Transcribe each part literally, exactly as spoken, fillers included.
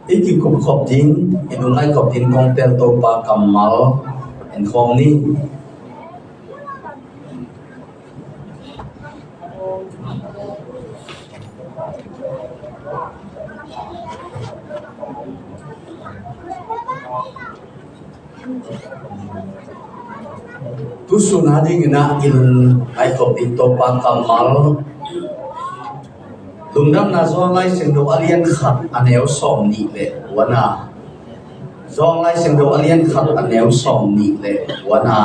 I kikup khop ding, i lungngai khop ding kong tel Topa kammal en khawm ni. Tusun a dingin ah i lungngai khop ding Topa kammal. Lungdamna Johan Lai Siangtho a lian khat a neu sawm nih le kuana. Johan Lai Siangtho a lian khat a neu sawm nih le kuana.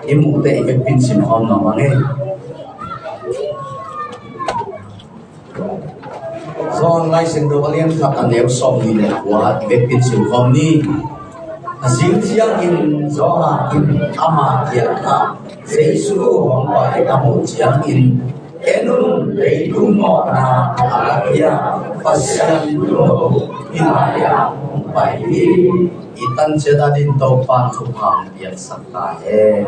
I muh teh i vekpi-in sim khawm nuam hang e. Johan Lai Siangtho a lian khat a neu sawm nih le kua i vekpi-in sim khawm ni. A zing ciangin Johan in ama kiangah Jesu hong pai a muh ciangin, "En un, leitung mawhna a lakhia Pasian Tuuno hih lai-ah hong pai hi." I tan ciat a dingin Topa thupha piaksak ta hen.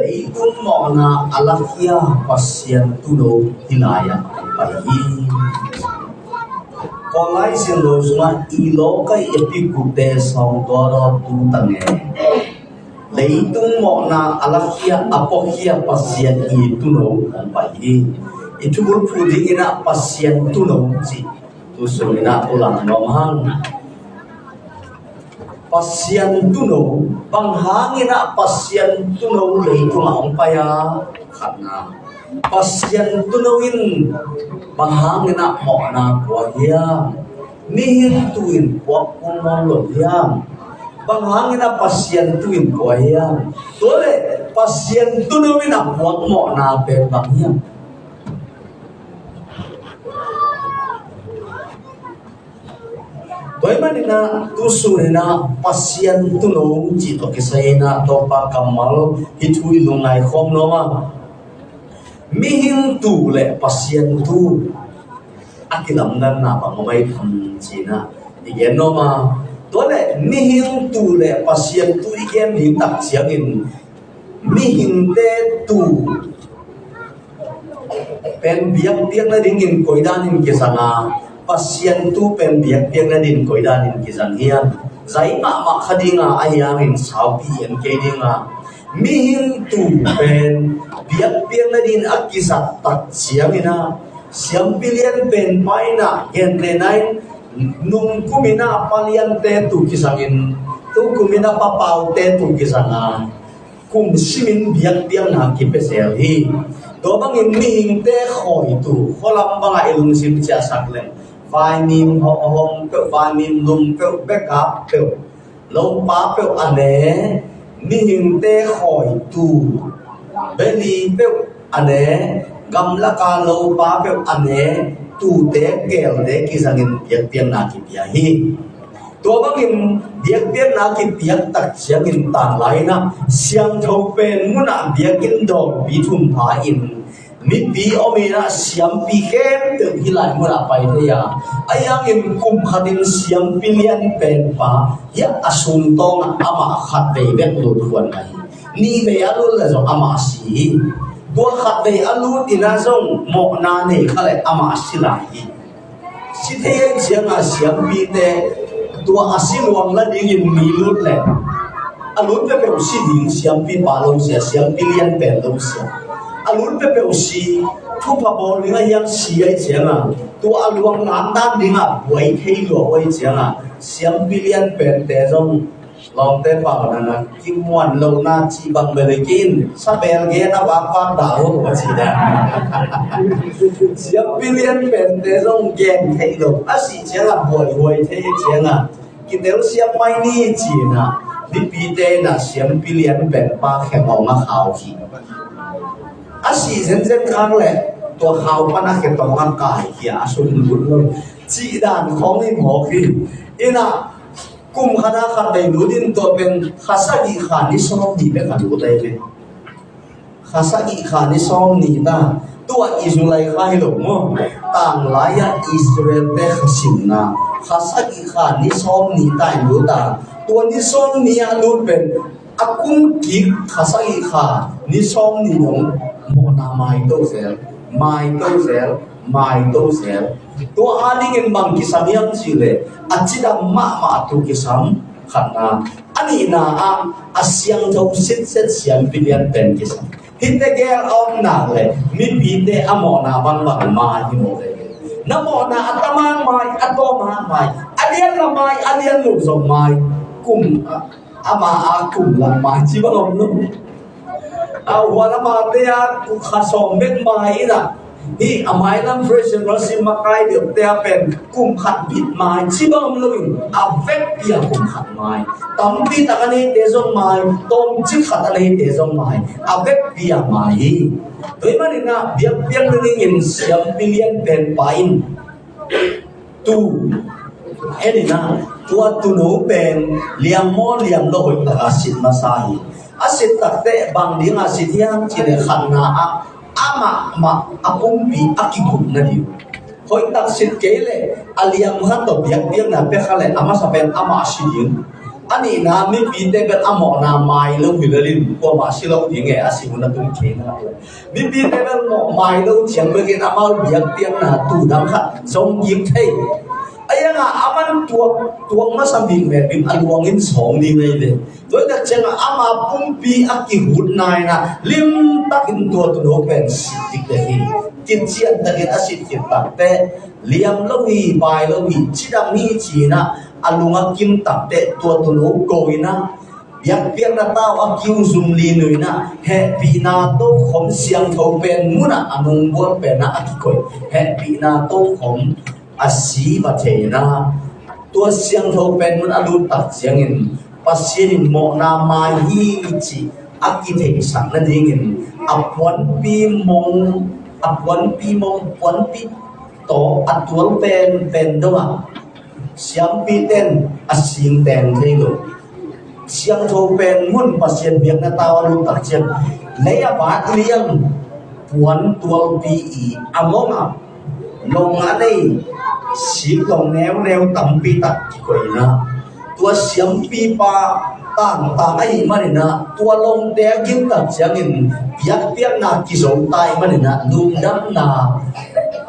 Leitung mawhna a lakhia Pasian Tuuno hih lai-ah hong pai hi. Kawllai Siangtho sungah i lawka i epikute sawng tua daw tu ta nge. Leitung mawhna a lakhia a puakhia Pasian i Tuuno hong pai hi. I thubulphu dingin ah Pasian Tuuno ci. Tusun in ah pulang nuam hang. Pasian Tuuno, bang hangin ah Pasian Tuuno leitungah hong pai a, khatna. Pasian Tuuno in bang hangin ah mawhna pua hiam? Mihing tuu in puak kul nawn lo hiam? Bang hangin ah Pasian tuu in pua hiam? Tua leh Pasian Tuuno in a puak mawhna pen bang hiam? Tua ahih manin ah tusun in ah Pasian Tuuno cih tawh kisai in ah Topa kammal hih thu i lungngai khawm nuam a. Mihing tuu le Pasian tuu a kilamdanna bang om ai tham ci-in ah i gen nuam a. Tua leh mihing tuu le Pasian tuu i gen ding tak ciangin mihingte tuu pen biakpiak nadingin koi danin kizang a, Pasian tuu pen biakpiak nadingin koi danin kizang hiam? Zai mahmah kha ding a, ahi hangin saupi en kei ding a, mihing tuu pen biakpiak nadingin a kizat tak ciangin ah, siampi lian pen pa in ah gentehna in nung kum in ah pa liante tuu kizangin, tu kum in ah pa paute tuu kizang a, kum simin biakpiakna kipia zel hi. Tua bangin mihingte khawi tuu, khualam bangah i lungsim ciahsak leng, vaimim hawhhawm peuh, vaimim lum peuh, bekap peuh, lopa peuh a ne, mihingte khawi tuu, beli peuh a ne, gamlaka lopa peuh a ne, tuute keelte kizangin biakpiakna kipia hi. Tua bangin biakpiakna kipiak tak ciangin tanglai in ah siangtho pen munah biakinn dawngpi thum pha-in mipi om in ah siampi khempeuh hih lai munah pai thei a, ahi hangin kum khatin siampi lian pen pa hiah a sungtawngah amah khatvei bek lut khuan mah hi. Nihvei a lut leh zong amah si hi. Tua khatvei a lut in ah zong mawhna nei kha leh amah si lai hi. Si thei ahih ciangah siampite tua a si luang la dingin mi lut leh a lut peuhpeuh si ding, siampi pa lo sia, siampi lian pen lo sia. A lut peuhpeuh si, thupha bawl ding a hiang si ahih ciangah tua a luang lamdang dingah buai thei lua ahih ciangah siampi lian pente zong lawmte pau nana kimuan lohna cih bang bel hi kei in, sabel gen a vakvak dah lo a ci deh. Siampi lian pente zong gen thei lo a si ciangah buaihuai thei ciangah kitel siam mai ni ci-in ah mipite in ah siampi lian pen pa khe ngawng a khau hi. A si zenzen khak leh tua khau pan a khe tawng a kai hi a, a sung lut lo cih dan khawng hi mawk hi. In ah kum khat a khatvei lut in tua pen kha sagih kha ni sawm nih bek a lut ahi ve. Kha sagih kha ni sawm nih ta, tua i July kha hi lo maw? Tanglai-ah Israel-te kha simna kha sagih kha ni sawm nih ta in lut a, tua ni sawm nih a lut pen a kum kik kha sagih kha ni sawm nih dong mawhna maito zel, maito zel, mai to zel. Tua a dingin bang kisam hiam cih leh a cidam mahmah tu kisam, khatna. A nihna ah a siangtho sitset siampi lian pen kisam. Hihte gel a om nak leh mipite a mawhna bangbang mai hi mawk ei. Na mawhna a tamang mai, a tawmang mai, a lian la mai, a lian lo zong mai. Kum a, ama a kum lam mai ci bang om lo. A huan amate a kum kha sawm bek mai in a, hih a mailam praise and worship makai deuhte a pen kum khat bit mai ci bang om lo in, a vekpi a kum khat mai. Tampi tak a neite zong mai, tawmcik khat a neite zong mai, a vekpi a mai hi. Tua ahih manin a biakpiakna dingin siampi lian pen pa in tu en in a, tua tuuno pen liam maw liam lo hoih taka sit masa hi. A sit takteh bang dinga sit hiam cih leh khatna ah amah mah a pumpi a kiguk na ding. Hoih tak sit kei leh a liam khat tawh biakpiakna pia kha leh a masa pen amah si ding. A nihna mipite pen a mawhna mai lo hi lel in kuamah si lo ding e, a si hun a tung kei na. Mipite bel mawh mai lo ciang bekin amau biakpiakna tu dang khat zong kik thei. A ianga aman tuak, tuak masa bik mel bik a luang in sawng ding ei le. Tua tak cianga ama pumpi a kihutna in a limtakin tua tuuno pen sit dik le hi. Kician takin a sit kik takteh liam lo hi, pai lo hi, cidam hi ci-in a, a lung a kim takteh tua tuuno ko in a, biakpiakna tau a kiu zum lin uh in a, hehpihna tokhom siangtho pen munah a nungbuang pen ah a kikoih. Hehpihna tokhom a si va thei in a, tua siangtho pen mun a lut tak ciangin Pasian in mawhna mai hi cih a kitheihsak nadingin a puanpi mong, a puanpi mong, puanpi tawh a tual pen pen dongah siampi ten a sing teng thei lo. Siangtho pen mun Pasian biakna tau a lut tak ciang lei a vat liang puan tualpi i a mong a long a nei sik long neuneu tampi tak kikoih in a, tua siampipa tangtang ahih manin a, tua longte a gim tak ciangin biakpiakna kizo ta ahih manin a, lungdamna,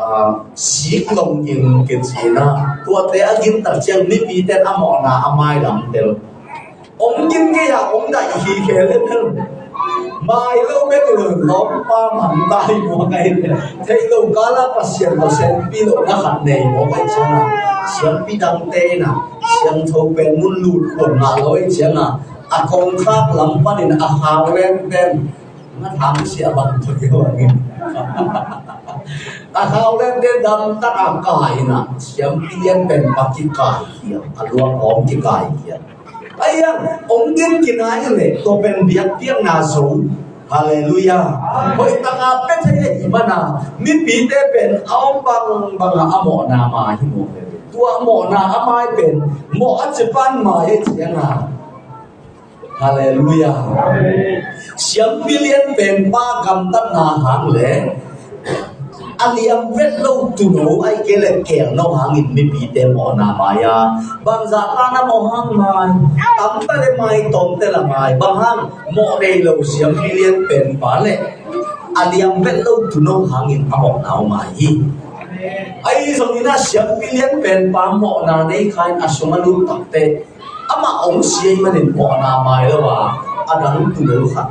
ah, sik long in kici in a, tuate a gim tak ciang mipite a mawhna a mailam tel. Ong gim kei a ong daih hi khel hen hen. Mai lo bek lo lawmpa man tai mawk ai. Thei lo kala Pasian lo siampi lo na khat nei mawk ai ciang a, siampi dangte in a, siangtho pen mun lut khuan ngah lo ai ciang a, a kongkhak lam panin a khau lem pen nga thang sia bang tua kei bangin a khau lem pen dam tak a kai in a, siampi lian pen pa kikai hi a, a luang awm kikai hi a. Ahi hang ong gim kinai leh tua pen biakpiakna zo. Halleluiah. Hoih taka pia thei ahih manin a, mipite pen a om bangbang a a mawhna mai hi mawk e. Tua mawhna a mai pen mawh a cipan mai a ciang a. Halleluiah. Siampi lian pen pa gamtatna hang le a liam vet lo tuuno ahih kei leh keelno hangin mipite mawhna mai a. Bangzah ta na mawh hang mai, tamta le mai, tawmte la mai, bang hang mawh nei lo siampi lian pen pa le a liam vet lo tuuno hangin a mawhna mai hi. Ahi zongin a siampi lian pen pa mawhna nei kha in a sung a lut takteh amah ong si ahih manin mawhna mai lo a, a dang tuuno khat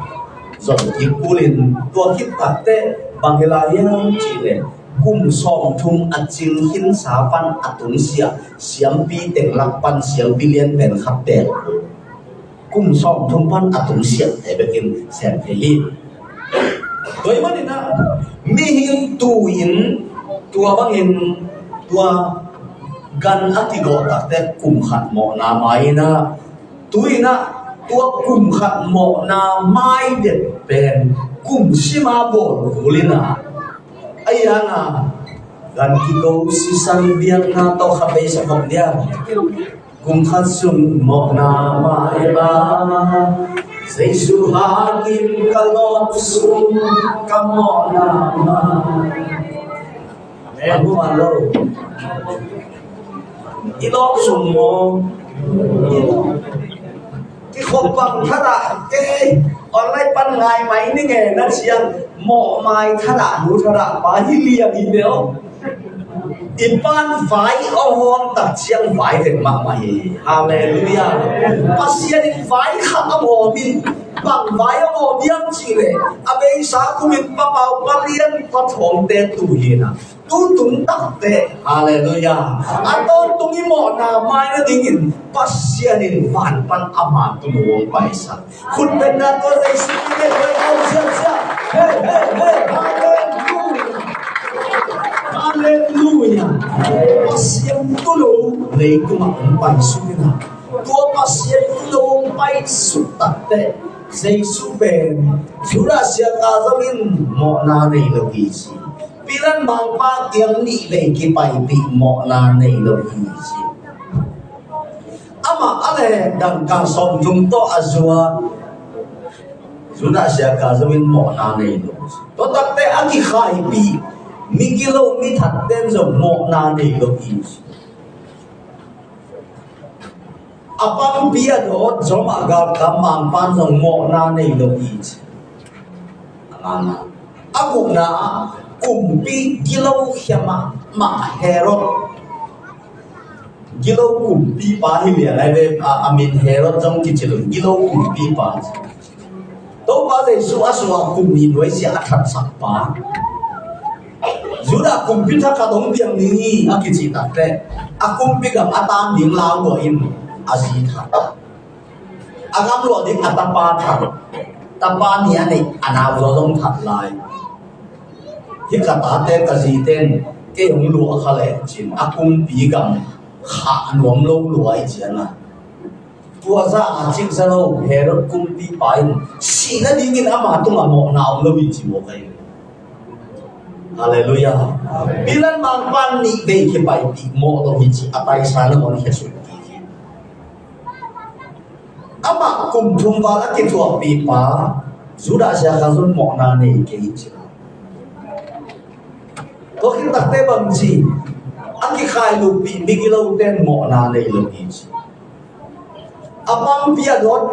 zong kik kulin tua khit takteh bang hi lai hiam cih leh kum sawmthum a cing khinsa pan a tungsiah siampi teng lak pan siampi lian pen khat pen kum sawmthum pan a tungsiahte bekin sem thei hi. Tua ahih manin a mihing tu-in tua bangin tua gan a kigawh takteh kum khat mawhna mai in a, tu-in a tua kum khat mawhna mai det pen kum sima bawl kul in a, ahi hang a gan kigo sisan biakna tawh kha beisa khawm dia. Kum khat sung mawhna mai a, Jesu hangin ka lawp sung ka mawhna mai. Amen. Amen lo. I lawp sung maw? Kikhop bang thadah kei online pan ngai mai ning e na ciang mawh mai thadah nu thadah pa hi liang hi bel. I pa'n vai a hawm tak ciang vai vek mahmah hi. Halleluiah. Pasian in vai khat a hawm in, bang vai a hawm hiam cih leh, a beisa kum in Pa Pau, Pa Lian, Pa Thawngte tu hi na. Tu tung takte, halleluiah, a tawntung i mawhna mai nadingin Pasian in van pan ama tun hong paisak. Khut bengna tawh Jesu min in hoi hoi siam siam. Hey, hey, hey, halleluiah. Halleluiah. Pasian tu lo leitungah hong paisuk in a. Tua Pasian tu lo hong paisuk takte, Jesu pen Judas Iskariot zongin mawhna nei lo hi ci. Pilat mangpa kiang nih vei kipaipih mawhna nei lo hi ci. Amah a lehlam dangka sawmthum tawh a zuak Judas Iskariot zongin mawhna nei lo. Tua takte a kikhaipih migilo mithatte'n zong mawhna nei lo hi ci. A pangpi a dawt Roma galkap mangpa'n zong mawhna nei lo hi ci. A ngana. A gukna ah kumpi gilo khia mahmah Herod. Gilo kumpipa hi lian lai ve, a, a min Herod zong kici lo, gilo kumpipa. Topa Jesu a suah kum nih nuai sia a thatsakpa. Judah kumpi thakhat hong piang ding hi a kici takte, a kumpi gam a tan ding lau lua in a zi that. A gam lua ding a tapa that. Tapa nih a neih a nau zaw zong that lai. Hih ka tate ka zite'n kei hong luah kha leh cin a kumpi gam khah nuam lo lua i cian a. Tua zah a cikza lo Herod kumpipa in sih nadingin ama tungah mawhna om lo hi ci mawk ahi. Halleluiah. Pilat mangpa'n nih vei kipaipih mawh lo hi ci a taisa nangawn khia suk kik hi. Amah kum thum val a kithuahpihpa Judas Iskariot zong mawhna nei kei hi ci. Tua khit takte bang ci, a kikhailupih migilote'n mawhna nei lo hi ci. A pangpi a dawt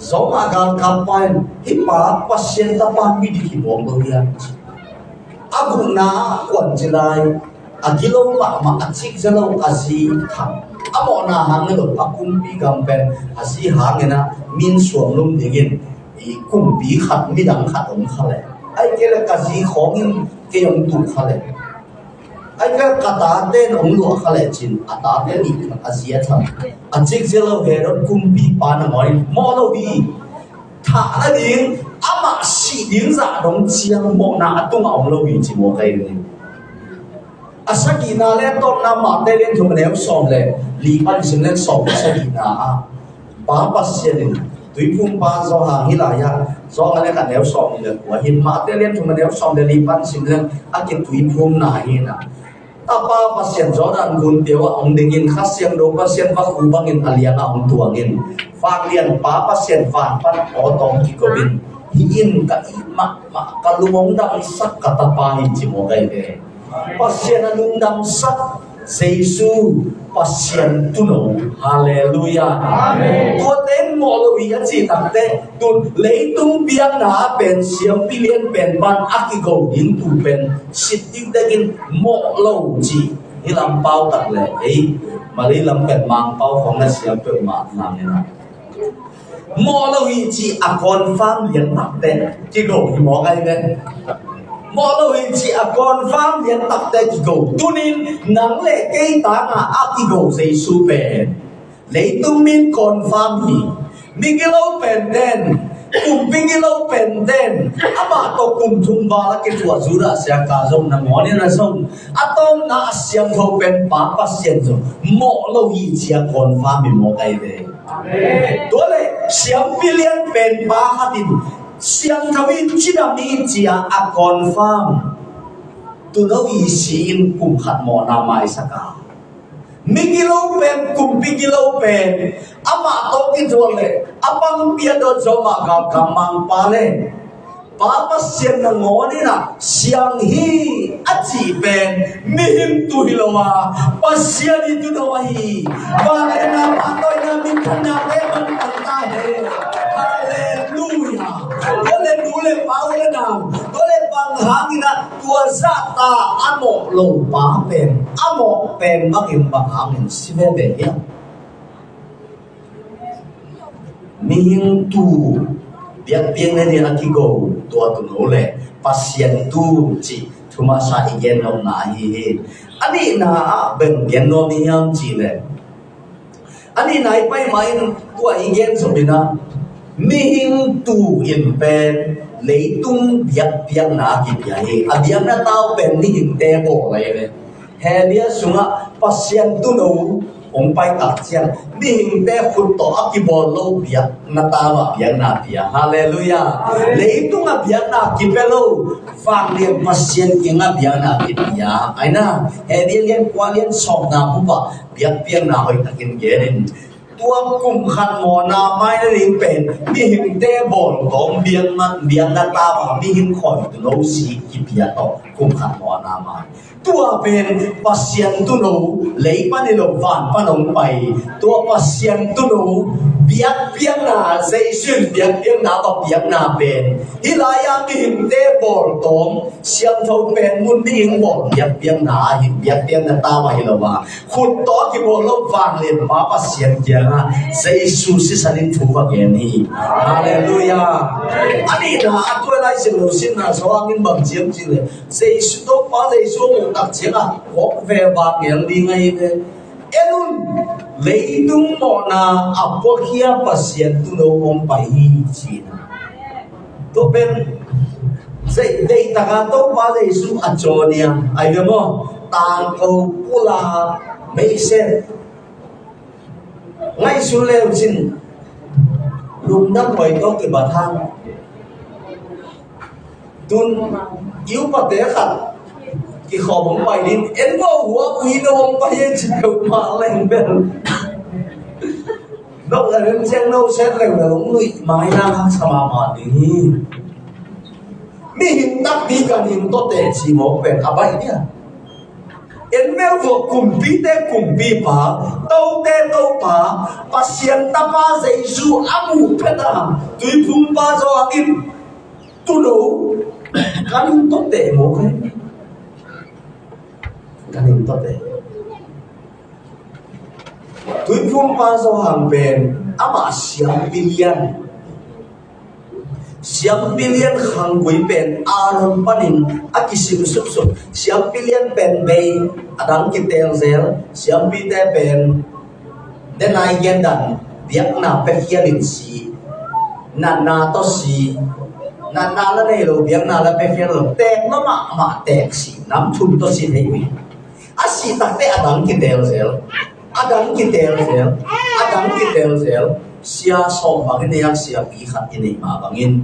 Roma galkappa in, hih pa Pasian Tapa midik hi mawk lo hiam ci. A gukna ah kuan ci lai, a gilo mahmah a cikza lo a zi thang. A mawhna hang lo a kumpi gam pen a zi hangin a min suang lum dingin i kumpi khat midang khat om kha leh, ahih kei leh ka zi khawngin kei hong tuh kha leh, ahih kei leh ka tate'n hong luah kha leh cin a tate nih a zi a thang. A cikza lo Herod kumpipa nangawn in mawh lo hi. Thah nading, amah sih ding zah dong ciang mawhna a tungah om lo hi ci mawk ahi ve. A sagihna le tawpna Mate lian thum a neu sawm le li pan sim le sawm le sagihna ah Pa Pasian in tuiphumpa Johan hi lai ah, Johan le khat neu sawm ni le kua hi, Mate lian thum a neu sawm le li pan sim le a kituiphumna hi na. Tapa Pasian Jordan gunte uah hong dingin Kha Siangtho Pasian vakhu bangin a liangah hong tuangin, vanglian Pa Pasian van pan aw tawng kiko in, hih in ka it mahmah ka lungdamsak ka tapa hi ci mawk ahi ve. Pasian a lungdamsak Jesu Pasian tuno. Halleluiah. Amen. Tuate in mawh lo hi a cih takte tun leitung biakna ah pen siampi lian pen pan a kigo ding tu pen sit dikdekin mawh lo ci. Hih lam pau tak le ei Malay lam pen Mangpau khong na siam peuhmah nang ina. Mawh lo hi ci a confirm lian takte kigo hi mawk ahi ve. Mawh lo hi ci a confirm lian takte kigo. Tunin nang le kei tangah a kigo Jesu pen leitung min confirm hi. Migilo pen ten, kumpi gilo pen ten, amah tawh kum thum val a kithuah Judas Iskariot zong nangawn in a zong a tawpna a siangtho pen Pa Pasian zong mawh lo hi ci a confirm hi mawk ahi ve. Amen. Tua le siampi lian pen pa khat in siangtho hi, cidam hi ci a a confirm. Tuno i si in kum khat mawhna maisak a. Migilo pen, kumpi gilo pen, amah tawh kithuah le a pangpi a dawt Roma galkap mangpa le Pa Pasian nangawn in a siang hi a cih pen mihing tu hi lo a, Pasian hi tuno ahi. Vangliatna, pahtawina, minthanna te bang tang ta hen. Halleluiah. Tua le nu le pa, u le nau, tua le pa Hangin ah tua zahta a mawh lo pa pen a mawh pen bangin bang hangin si veve hiam? Mihing tu biakpiakna ding a kigo tua tuuno le Pasian tu cih thumasa i gen nopna ahi hi. A nihna ah bang gen nuam i hiam cih le a nihna i pai ma in tua i gen zom in ah mihing tu in pen leitung biakpiakna a kipia hi. A biakna tau pen mihingte bawl ahi ve. Hebru sungah Pasian tuuno hong pai tak ciang mihingte khut tawh a kibawl lo biakna tau ah biakna pia. Halleluiah. Leitung a biakna kipia lo, vanglian Pasian kiang a biakna kipia. Aina Hebru lian kua lian sawmna bupah biakpiakna hoih takin gen in. Tua kum khat mawhna mai na ding pen mihingte bawl tawm biakna, biakna tau ah mihing khawi tuuno si kipia tawh kum khat mawhna mai. Tua pen Pasian tuuno lei pan hi lo van pan hong pai. Tua Pasian tuuno biakpiakna, Jesu in biakpiakna, biakpiakna pen hih lai-ah mihingte bawl tawm siangtho pen mun mihing bawl biakpiakna ahi, biakpiakna tau ahi lo a, khut tawh a kibawl lo vanglian pa Pasian kiangah Jesu sisan in thu va gen hi. Halleluiah. A nihna a tua lai sin lo sinna zawhang in bang ciam cih le Jesu Topa Jesu a muh tak ciangah kawk ve vak ngel ding ahi ve. En un, leitung mawhna a puakhia Pasian tuuno hong pai hi ci. Tua pen zei, deitaka Topa Jesu a caw nia ai ve maw? Tangko pula meisen ngaihsun leu cin lungdam koi tawh kibat hang. Tun i upate khat kikhawm hong pai din en bo hua ui no hong pai e ci peuhmah leng bel. Nok le rem ciang no set leng le hong luih mai na haksa mahmah ding hi. Mihing takpi ganhing tawh teci mawk pen a baih dia. En meuh vawh kumpite kumpipa, tote topa, Pasian tapa Jesu a muh phet a tuiphumpa zawhang in tuuno ganhing tawh teci mawk hi. Ganhing tawh teci. Tuiphumpa zawhang pen amah siampi lian. Siampi lian khanggui pen Aaron panin a kisim suksuk. Siampi lian pen bei a dang kitelzel. Siampite pen denai gendan biakna pekhialin si. Natna tawh si. Natna la nei lo biakna la pekhial lo. Tek lo mahmah tek si. Nam thum tawh si thei uh hi. A sih takte a dang kitelzel, a dang kitelzel, a dang kitelzel. Sia sawm bangin ei hang siapi khat i neih mah bangin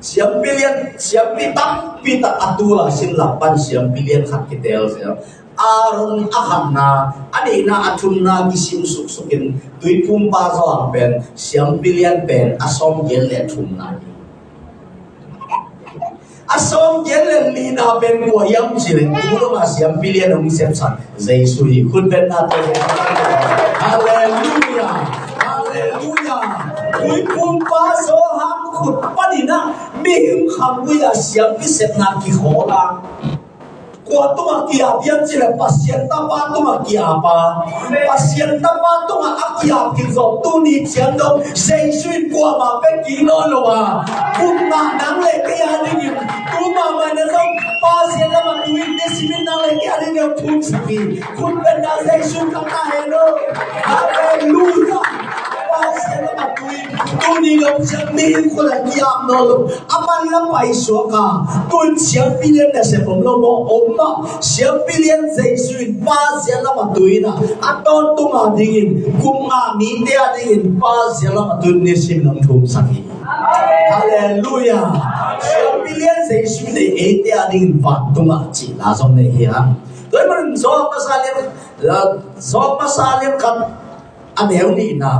siampi lian, siampi tampi tak a tul a sin lak pan siampi lian khat kitelzel. Aaron a khatna, a nihna, a thumna kisim suksukin tuiphumpa zawhang pen siampi lian pen a sawm giat le thumna hi. A sawm giat le lina pen kua hiam cih leh tu dong a siampi lian hong sepsak Jesu hi. Khut beng na tawh. Halleluiah. Halleluiah. Tuiphumpa zawhang khut panin a mihing khanggui a siampi sepna kikhawl a. Kua tungah ki-ap hiam cih leh Pasian tapa tungah ki-ap a. Pasian tapa tungah a ki-ap kizawh tuni ciang dong Jesu in kuamah pia kik nawn lo a. Kum nga nang le kei a dingin, tu mahmah na zong Pasian lamah tu in, ni simin nang le kei a dingin thumsak hi. Khut beng na Jesu ka ta hen lo. Halleluiah. Pasian lamah tu in, tuni lo ciang mi in khut a ki-ap nawn lo. A man la paisuak a, tun siampi lian nasep om lo maw? Om mah. Siampi lian Jesu in Pasian lamah tu in a, a tawntung a dingin, kum nga mite a dingin Pasian lamah tu in nisim lam thumsak hi. Halleluiah. Siampi lian Jesu in eite a dingin vantungah cihna zong nei hi hang. Tua ahih manin Johan masa lian, Johan masa lian khat a neu nihna.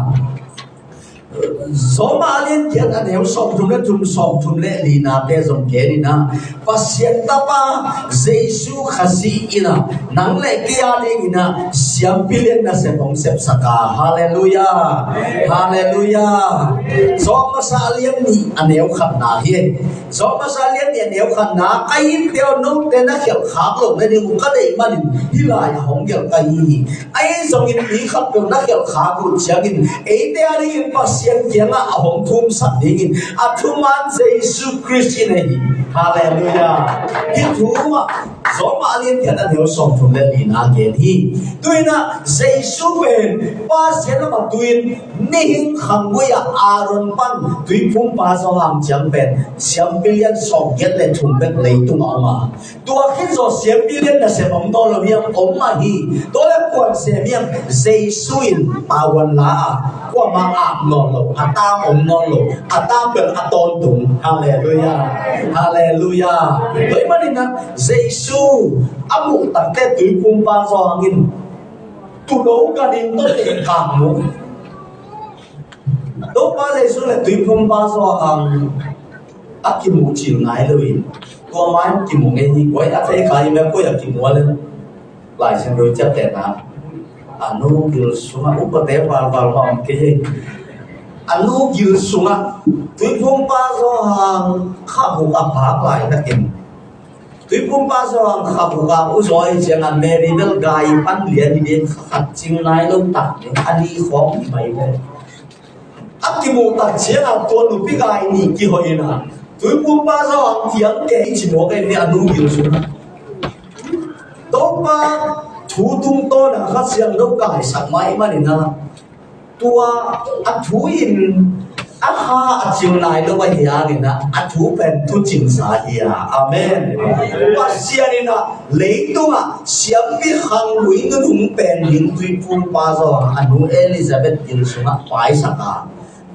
Roma a lian giat a neu sawmthum le thum, sawmthum le linate zong gen in ah, Pasian Tapa Jesu Khazih in ah nang le kei a dingin ah siampi lian nasep hong sepsak a. Halleluiah. Halleluiah. Roma a lian nih a neu khatna hi. Roma a lian nih a neu khatna, ka innte aw, note na khialh khak loh nading uh ka deih manin hih lai a hong gelh ka hi hi. Ahi zongin mi khat peuh na khialh khak uh ciangin eite a dingin Pasian kiangah a hong thumsak dingin a thuman Jesu Khrist in ahi hi. Halleluiah. Hih thu ah Roma a lian giat a neu sawmthum le lina gen hi. Tu-in ah Jesu pen Pasian lam a tu-in mihing khanggui ah Aaron pan Tuiphumpa Johan ciang pen siampi lian sawmgiat le thum bek leitung a om a, tua khit zawh siampi lian nasep om nawn lo hiam? Om mah hi. Tua leh kua'n sem hiam? Jesu in tavuan la a, kuamah ap nawn lo, a tam om nawn lo, a tam pen a tawntung. Halleluiah. Halleluiah. Tua ahih manin ah Jesu a muh takteh Tuiphumpa Johan in tuulo ganhing tawh tekah mu. Topa Jesu le Tuiphumpa Johan a kimuh cil nai lo in, tua mai kimuh ngei hi. Koi a thei kha hi, mah koi a kimuh a le, Lai Siangtho ciaptehna, a nu gil sungah, upate valval mah om kei hi. A nu gil sungah Tuiphumpa Johan kha buk a phak laitakin, Tuiphumpa Johan kha buk a u zaw ahih ciangin Mary bel gai pan lian hi ding, kha khat cing nai lo tak ding, a ni khawng hi mai ve. A kimuh tak ciangin tua nupi gai nih kihoih in ah, Tuiphumpa Johan kiang kei ci mawk ei ve, a nu gil sungah. Topa thu tungtawn a Kha Siangtho kaisak mah ahih manin ah, tua a thu in a kha a cil nai lo ahih hangin ah, a thu pen thu cingsa hi a. Amen. Pasian in ah leitungah siampi khanggui nunung pen ding Tuiphumpa Johan a nu Elizabeth gil sungah paisak a,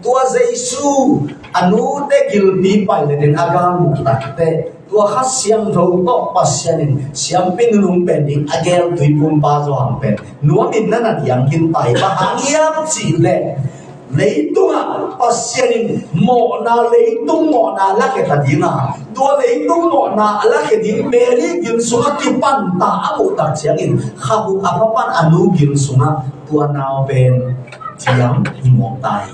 tua Jesu a nute gilpi pailet in a galmuh takteh, tua Kha Siangtho tawh Pasian in siampi nunung pen ding a gel Tuiphumpa Johan pen nuam in na na diang khin ta hi. Bang hang hiam cih leh, leitungah Pasian in mawhna, leitung mawhna lakhia ta ding a, tua leitung mawhna a lakhia ding Mary gil sungah kipan ta a muh tak ciangin, kha buk a pha pan a nu gil sungah tua nau pen diang hi mawk ta hi.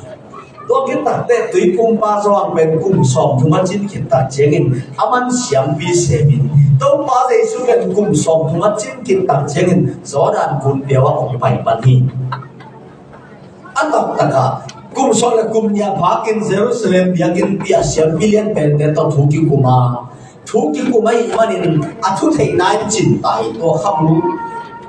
Tua khit takteh Tuiphumpa Johan pen kum sawmthum a cin khit tak ciangin, aman siampi sem in, Topa Jesu pen kum sawmthum a cin khit tak ciangin Jordan gunpia ah hong pai pan hi. A taktak ah kum sawm le kum nih a phakin Jerusalem biakinnpi ah siampi lian pente tawh thu kikum a, thu kikum ahih manin a thu theihna in cin ta hi. Tua kha mu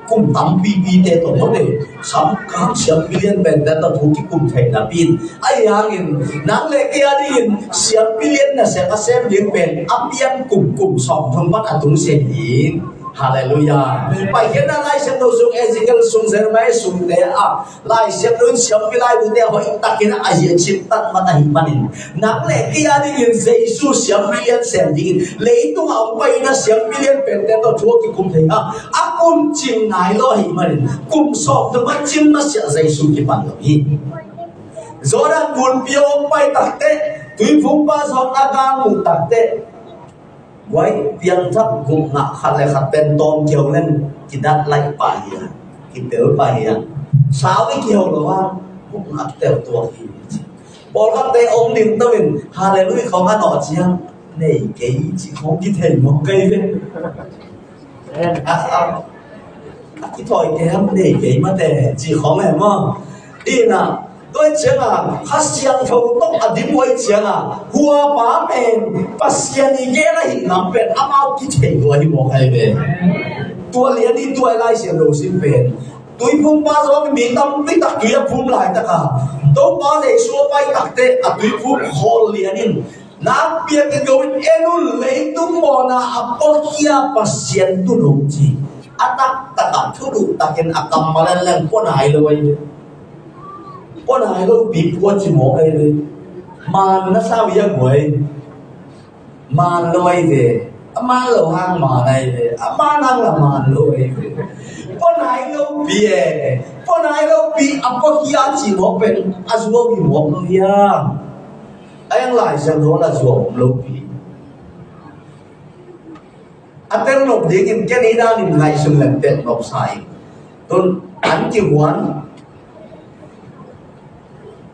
kum tampipite tawh, no le, sam kang siampi lian pente tawh thu kikum thei napi in, ahih hangin nang le kei a dingin siampi lian nasep a sem ding pen a pian kum, kum sawmthum pan a tung sia hi. Halleluiah. Paikhiatna Lai Siangtho sung, Ezekiel sung, Jeremiah sungte ah Lai Siangtho in siampi laibute a hoih takin a zia ciptat mat ahih manin, nang le kei a dingin Jesu siampi lian sem dingin leitung a hong pai in a siampi lian pente tawh thu a kikum thei a, a kum cing nai lo ahih manin, kum sawmthum a cin masiah Jesu kipan lo hi. Jordan gunpi a hong pai takteh, Tuiphumpa Johan a galmuh takteh, guai, piangthak gupna khat le khat pen tawm kiho leng kidat laih pah hi a, kipel pah hi a. Sau i kiho lo a, gupna tel tuak hi. Pawlkhatte ong ding to in, Halleluiah khawng a nawh ciang, nei kei ci khawng kithei mawk kei ve. A, a, a kithawi kei ham, nei kei mate ci khawng e maw. Ina, tua ciangin Kha Siangtho tawh a dim uh ciangin, huapa pen Pasian i gen ahih lam pen amau kithei lua hi mawk hi ve. Tua lian i tua Lai Siangtho sim pen, Tuiphumpa Johan mi tampi tak tui a phum laitakin, Topa Jesu a pai takteh a tuiphum khawl lian in, nakpi takin ko in, en un, leitung mawhna a puakhia Pasian tun hong ci. A taktak a thulu takin a kammal en leng pua nai lo ahi ve. Pua nai lo pi pua ci mawk ahi ve. Man na sau ia guai. Man lo ahi ve. A man lo hang man ahi ve. A man hang la man lo ahi ve. Pua nai lo pi e. Pua nai lopi a pua hi a ci mawk pen a zuau hi mawk lo hiam? A iang Lai Siangtho la zuau om lopi. A tel nop dingin ken i danin ngaihsun lem tel nop sa in. Tun an kihuan,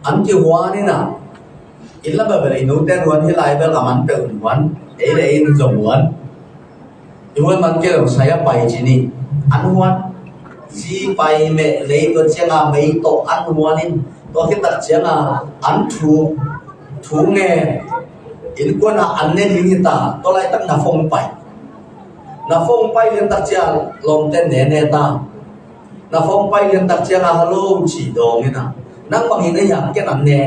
an kihuan in a, in la bel i nu ten huan hi lai bel a man peuh in huan, ei le ei in zong huan. I huan man kei lo sai a pai ci ni. An huan. Zi pai meh lei tua cianga mei tawh an huan in. Tua khit tak cianga an thu, thu nge. Innkuan a an ne ding hi ta. Tua laitak na phone pai. Na phone pai lian tak cia lawmte ne ne ta. Na phone pai lian tak cianga hello ci dawng in a. Nang bang hi na hiam ken an ne.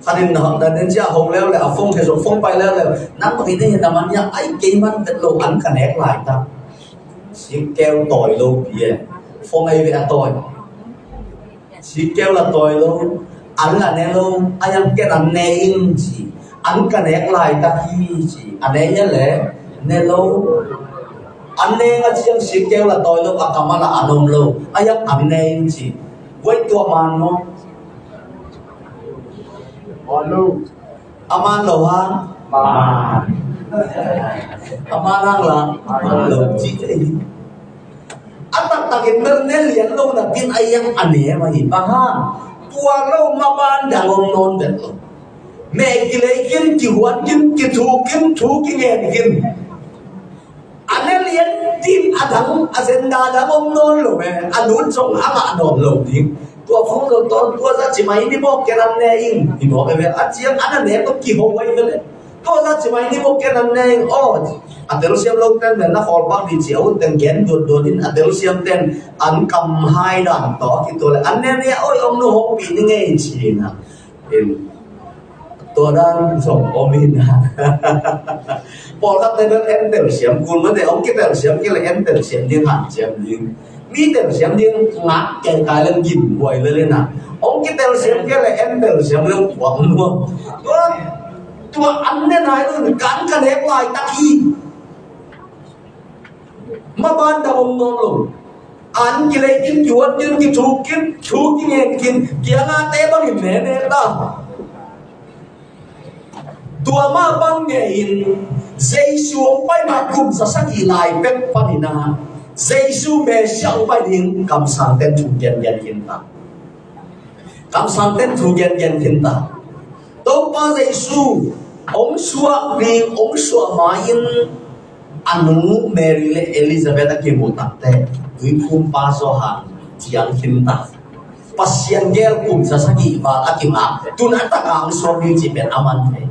Khanin na hak dan den cia hong leu le a phone khe zong phone pai leu le. Nang bang hi na hiam na man hiam ai kei man vet lo an ka nek lai ta. Sik keu tawi lo pi e. Phone ai ve a tawi. Sik keu la tawi lo, an la ne lo, a iang ken an ne in ci. An ka nek laitak hi ci. A ne ia le, ne lo. An ne nga ciang sik keu la tawi lo, a kam a la an om lo. A iang an ne in ci. Voi tua man maw? A man lo ha? Man. A man ang la? Man lo ci te hi. A taktakin bel ne lian lo na pin a iang a ne mah hi bang hang. Tua lo ma ban dang om nawn vet lo. Meh kilei kin, kihuan kin, kithuk kin, thu kingen kin. A ne lian din a dang, a zenda dang om nawn lo me. A lut zong a ngah nawn lo ding. Tua phone lo tawn, tua za ci mai ni mawk ken an ne in. Ni mawk e ve, a ciang an a ne ko kiho wai ve le. Tua za ci mai ni mawk ken an ne in. Aw, a telsiam lo ten men na khawl bak di ci a ut ten gen duat duat in a telsiam ten an kam hai dan tawh a kitua le an ne ni a oi om nu hong pi ni ngei ci na. In tua dan zong om in a. Pawlkhat te bel en telsiam kul mate hong kitelsiam kei le en telsiam ding hanciam ding. Mi telsiam ding ngak kei kai le gim buai le le na. Hong kitelsiam kei le en telsiam le puak nuam. Tua Tua an ne nai lo in kan ka nek laitak hi. Ma ban dang om nawn lo. An kilei kin, kihuan kin, kithuk kin, thu kingen kin, kiangate bangin ne ne ta. Tua mah bang nge in Jesu hong pai ma kum za sagih lai pek panin a Jesu Messiah hong pai ding kamsang ten thu gen gen kin ta. Kamsang ten thu gen gen kin ta. Topa Jesu hong suak ding, hong suak ma-in a nu Mary le Elizabeth a kimuh takte tuiphumpa Johan ciang khin ta. Pasian gel kum za sagih val a kingak tun a taka hong suak ding ci pen a man thei.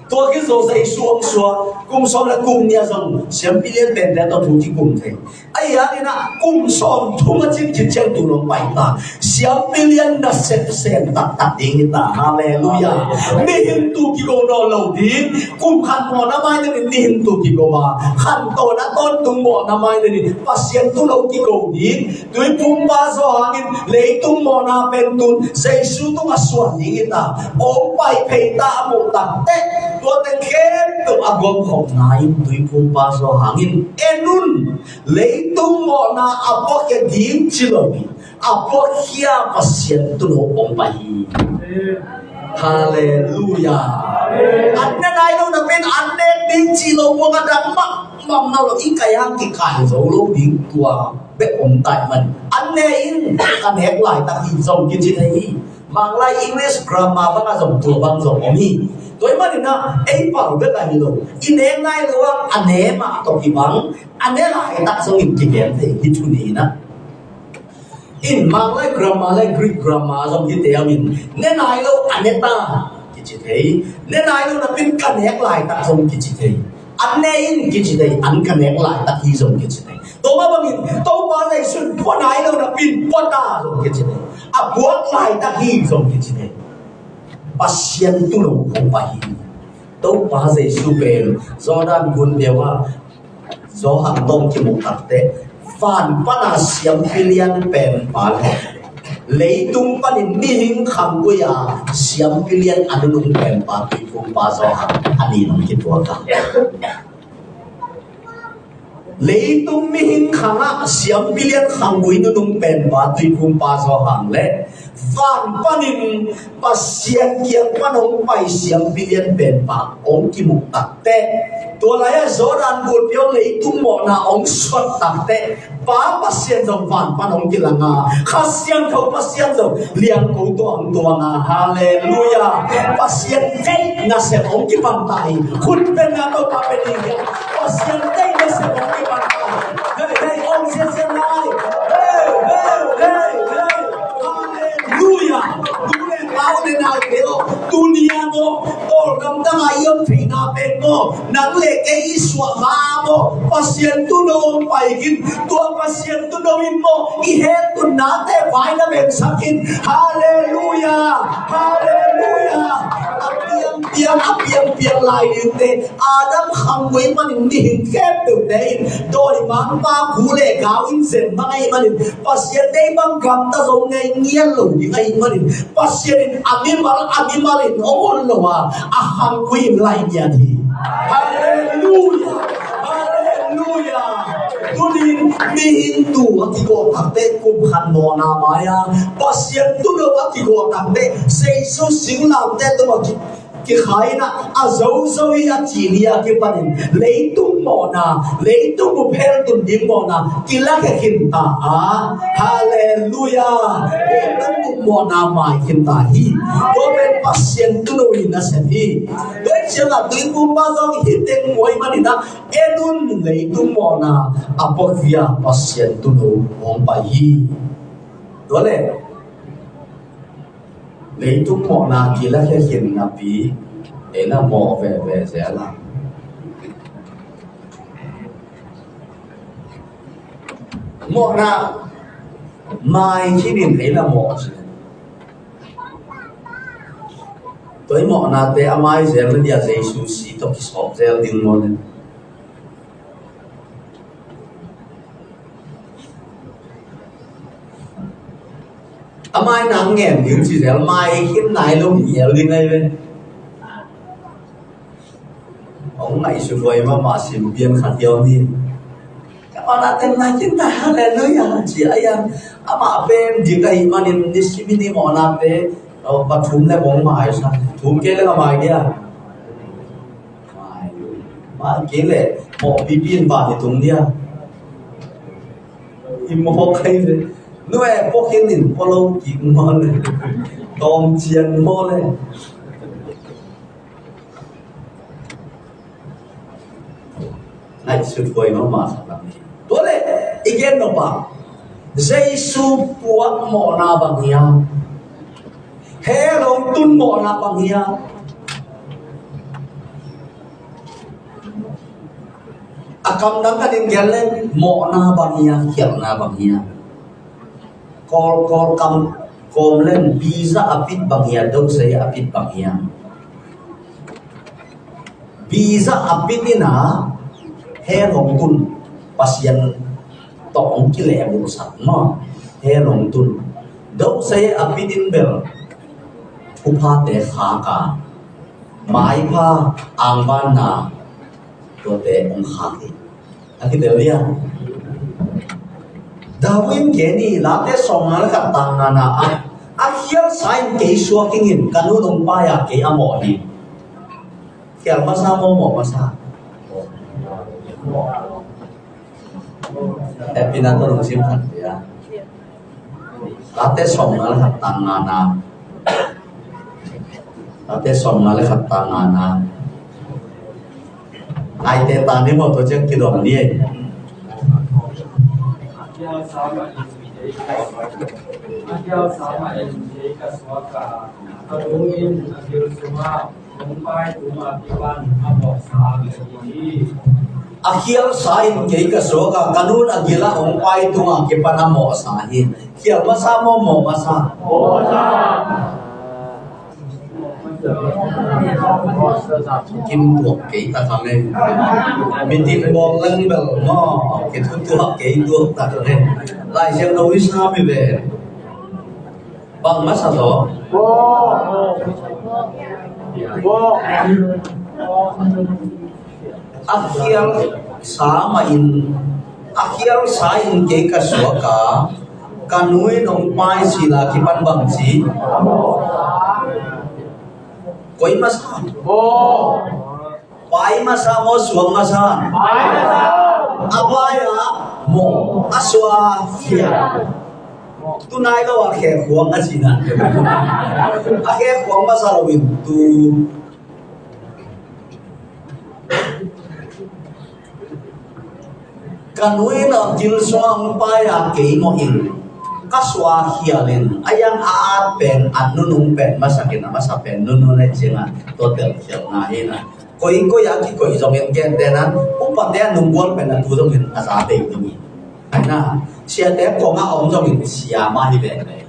Tua khit zo Jesu hong suak kum sawm le kum nih a zong siampi lian pente tawh thu kikum thei. Ahi hangin ah kum sawm thum a cin khit ciang tu nong pai ta. Siampi lian nasep sem taktak ding hi ta. Halleluiah. Nihin tu kigo nawn lo ding. Kum khat mawhna mai dingin nihin tu kigo a, khantohna tawntung mawhna mai dingin Pasian tu lo kigo ding. Tuiphumpa Johan in leitung mawhna pen tun Jesu tungah suan ding hi ta. Hong pai phei ta a muh takteh tua teng khempeuh a gawmkhop nai in Tuiphumpa Johan in en un. Leitung mawhna a puakhia ding ci lo hi. A puakhia Pasian tu lo hong pai hi. Halleluiah. An ne nai lo na pen an nek ding ci lo buang a dang mah mam na lo i kai hang kikai zo lo ding tua bek om tai man. An ne in ka nek laitak hi zong kici thei hi. Manglai English grammar bang a zong tua bang zong om hi. Tua i manin ah ei pau bek a hi lo. I nek nai lo ah a ne mah tawh kibang a ne laitak zong in kigen thei hi thu ni na. In Manglai grammar le Greek grammar zong hi te amin ne nai lo a ne ta kici thei. Ne nai lo na pin ka nek laitak zong kici thei. An ne in kici thei, an ka nek laitak hi zong kici thei. Tua mah bangin Topa Jesu in pua nai lo na pin pua ta zong kici thei. A puak laitak hi zong kici thei. Pasian tu lo hong pai hi. Topa Jesu pen Jordan gun peuh a Johan tawh kimuh takteh van pana siampi lian pen pa le leitung panin mihing khangkui a siampi lian a nunung pen pa Tuiphumpa Johan a nih nong kituak a. Leitung mihing khangah siampi lian khanggui nunung penpa Tuiphumpa Johan le van panin Pasian kiang pan hong pai siampi lian penpa hong kimuh takteh, tua lai-ah Jordan gunpi hong leitung mawhna hong suak takteh, Pa Pasian zong van pan hong kilanga, Kha Siangtho Pasian zong liangko tuang tuanga. Halleluiah. Pasian deih nasep hong kipan ta hi. Khut beng a, Topa beng hi. Pasian deih nasep hong kipan ta hi. Hei, hei, hong siansian lai. Hei, hei, hei, hei. Halleluiah. Tu le pau le nau te aw. Tuni a maw, Kawlgam tangah i om theihna pen maw, nang le kei i suahna maw, Pasian Tuuno hong pai khin. Tua Pasian Tuuno in maw, i hell tunnate vai na vengsak khin. Halleluiah. Halleluiah. A piangpiang, a piangpiang lai dingte, Adam khanggui panin mihing khempeuhte in dawimangpa khu le gau in zen bang ahih manin, Pasian deih bang gamta zong ngei ngiat lo ding ahih manin, Pasian in a mimal, a mimal in hong hun lo a, a khanggui in lai ngiat hi. Halleluiah. Halleluiah. Tunin mihing tuu a kigawh takteh kum khat mawhna mai-a, Pasian Tuuno a kigawh takteh Jesu singlamteh tungah ki, kikhai in a, a zozo hi a ci ni a kipanin leitung mawhna, leitung bup hell tun ding mawhna kilakhia khin ta a. Halleluiah. Leitung bup mawhna mai khin ta hi. Tua pen Pasian Tuuno in a sem hi. Tua hi ciangah Tuiphumpa zong hih teng muai manin a, en un, leitung mawhna a puakzia Pasian Tuuno hong pai hi. Tua le, leitung mawhna kilakhia khin napi, ei la mawh veve zel a. Mawhna mai khin in ei la mawh ci. Tua i mawhnate a mai zel le dia Jesu si tawh kisawp zel ding maw le. A mai nang ngen ding ci zel, mai khin nai lo ngial ding ai ve. Hong ngaihsut huai mahmah sim pian khat hiau ni. Ka mawhnate mai khin ta, halleluiah ci a ian. Amah pen dik ahih manin nisim i ni mawhnate, oh, pathum le hong mai sa. Thum kei le ka mai dia. Mai, mai kei le, mawh pipi in van i tung dia. I mawh kai le. Nu e, pua khin in pua lo kik maw le. Tawm cian maw le. Ngaihsut huai mahmah khat lam hi. Tua le, i gen nop a, Jesu puak mawhna bang hiam? Hell hong tun mawhna bang hiam? A kamdang khat in gen le, mawhna bang hiam, khialhna bang hiam? Kawl, Kawl kam kawm leng, biza a pit bang hiam, dosei a pit bang hiam? Biza a pit in a, hell hong tun, Pasian tawh hong kilehbulhsak maw, hell hong tun. Dosei a pit in bel thuphate khak a, maipha, angvanna, tuate hong khak hi. A kitel dia. David in gen hi, Late sawmnga le khat tang ngana ah, a khialsa in kei suak ing in, ka nu'n hong pai a, kei a mawh hi. Khial masa maw, mawh masa? Happy na tawh lungsim khat dia. Late sawmnga le khat tang ngana. Late sawmnga le khat tang ngana. Ngaite ta ni maw, tua ciang kidong ni ei. A khialsa in kei ka suak a, ka nu'n a gil ah hong pai tung a kipan a mawhsa hi. Khial masa maw, mawh masa? Mawhsa. Kim tuak kei tak a le. Meeting bawl leng bel maw, kithutuak kei tuak tak a le. Lai Siangtho i sam hi ve. Bang masa zaw? A khial Sa mah in, a khial sa in kei ka suak a, ka nu in hong pai sila kipan bang ci? Koi masa? Pai masa maw, suak masa? A pai a mawh, a suak a khial. Tu nai lo a khekhuang a cina. A khekhuang masa lo in tu. Ka nu in a gil sungah hong pai a kei mawh in, ka suak khial in, a yang a at pen, a nunung pen masak in, a masa pen nunung le ciangah tua telkhialhna hi na. Koikoi a kikoih zongin gentehna, upate a nunggual pen a tu zongin a za bei ding hi. Ai na, siate kongah om zongin sia mah hi veve hi.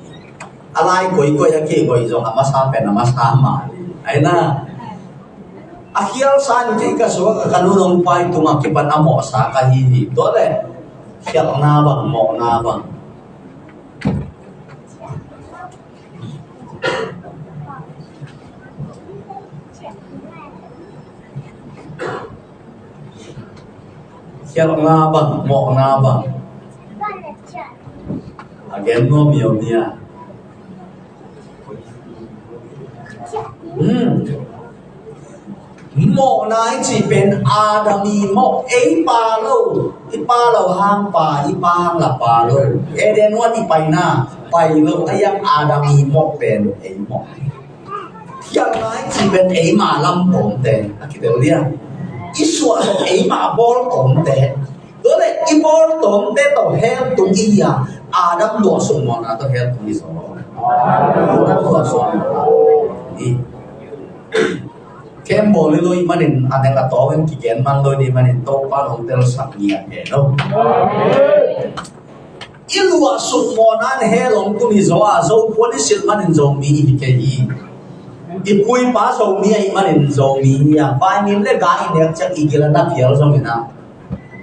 A lai koikoi a kikoih zong a masa pen a masa mah hi. Ai na, a khial sa in kei ka suak a, ka nu in hong pai tungah kipan a mawhsa ka hi hi. Tua le khialhna bang, mawhna bang. Khialhna bang, mawhna bang. A gen nuam mio nia. Hmm. Mawhna i cih pen Adam i mawh, ei pa lo, i pa lo hang pa, i pa hang la pa lo. Eden huan i paina, pai lo, a yang Adam i mawh pen ei mawh. Khialhna i cih pen eima lam tawmte, a kitel dia. I suah zong eima bawl tawmte. Tua le i bawl tawmte tawh hell tung i hi a, Adam luahsuk mawhna tawh hell tung i zaw. Adam luahsuk mawhna tawh hell tung i. Kem bawl i lo i manin, a nek a tawng in kigen man lo i manin, Topa in hong telsak ni a hell lo. I luahsuk mawhna in hell hong tung i zaw a, Zopuan i silh manin Zomi i hi kei hi. I pu i pa Zomi ahih manin Zomi hi a, vaimim le gai i nek ciang i gil a na phial zongin a,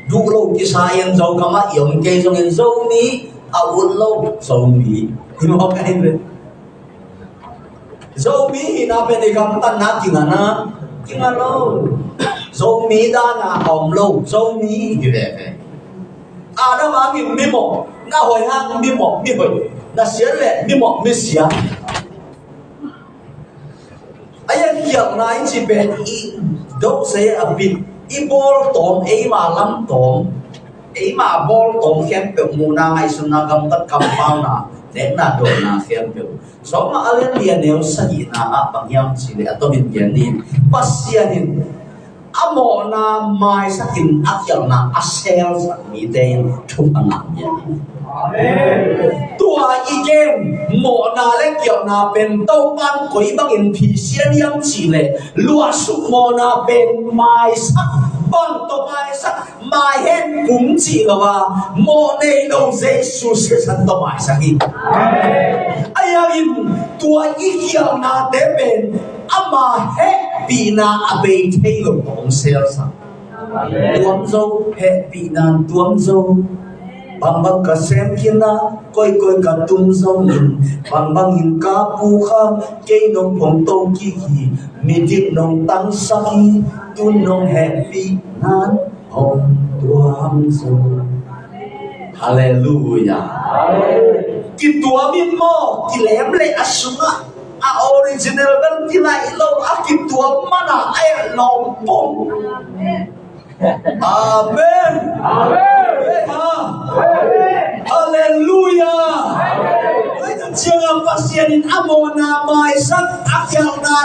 duh lo kisa in Zogam ah i om kei zongin Zomi a ut lo Zomi. Hi mawk ahi ve. Zomi hihna pen i gamtatna kinga na, kinga lo. Zomi dan a om lo, Zomi hi veve. Adam hangin mimawh, na hoih hang mimawh, mihoih, na siat le mimawh, misiat. A yang khialhna i cih pen i dosei a bit, i bawl tawm, eima lam tawm, eima bawl tawm khempeuh muhna, ngaihsutna, gamtat, kampauna, nekna, dawnna khempeuh. Sawm Mah a lian li a neu sagihna ah bang hiam cih leh a tomin gen ni. Pasian in a mawhna maisakin a khialhna a selsak mite in thupha ngah mia hi. Tua i gen mawhna le khialhna pen Topa in koi bangin phisian hiam cih leh luahsuk mawhna pen maisak, bang tawh maisak, mai hen kum cih lo a, mawh nei lo Jesu sisan tawh maisak hi. A yang in tua i khialhnate pen ama hehpihna a bei thei lo tawh hong selsak. Tuam zo, hehpihna in tuam zo. Bangbang ka sem khin a, koikoi ka tung zongin, bangbangin ka puk a, kei nong phongto kik hi, midik nong tangsak hi, tun nong hehpihna in hong tuam zo. Halleluiah. Kituam in maw, kilem leh a sungah a original bel kilaih lo, a kituam man a a et lawm pong. Amen. Amen. Halleluiah. Tua ciangin Pasian in a mawhna maisak, a khialhna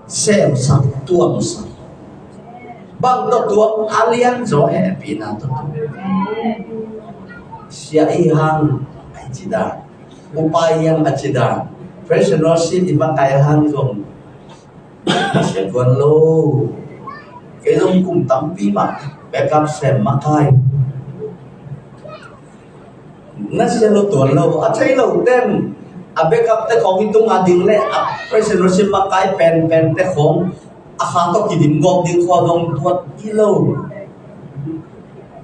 semsak, tuamsak. Bang tawh tuam? A lianzaw hehpihna tawh tuam. Sia i hang a ci dan, upa i hang a ci dan, praise and worship i makai hang zong sia tuan lo. Kei zong kum tampi mah backup sem makai. Na sia lo tuan lo, a thei lo ten a backup te khong i tung a ding le a praise and worship makai penpen te khong a kha tawh kidim gawp ding khua zong tuat i lo.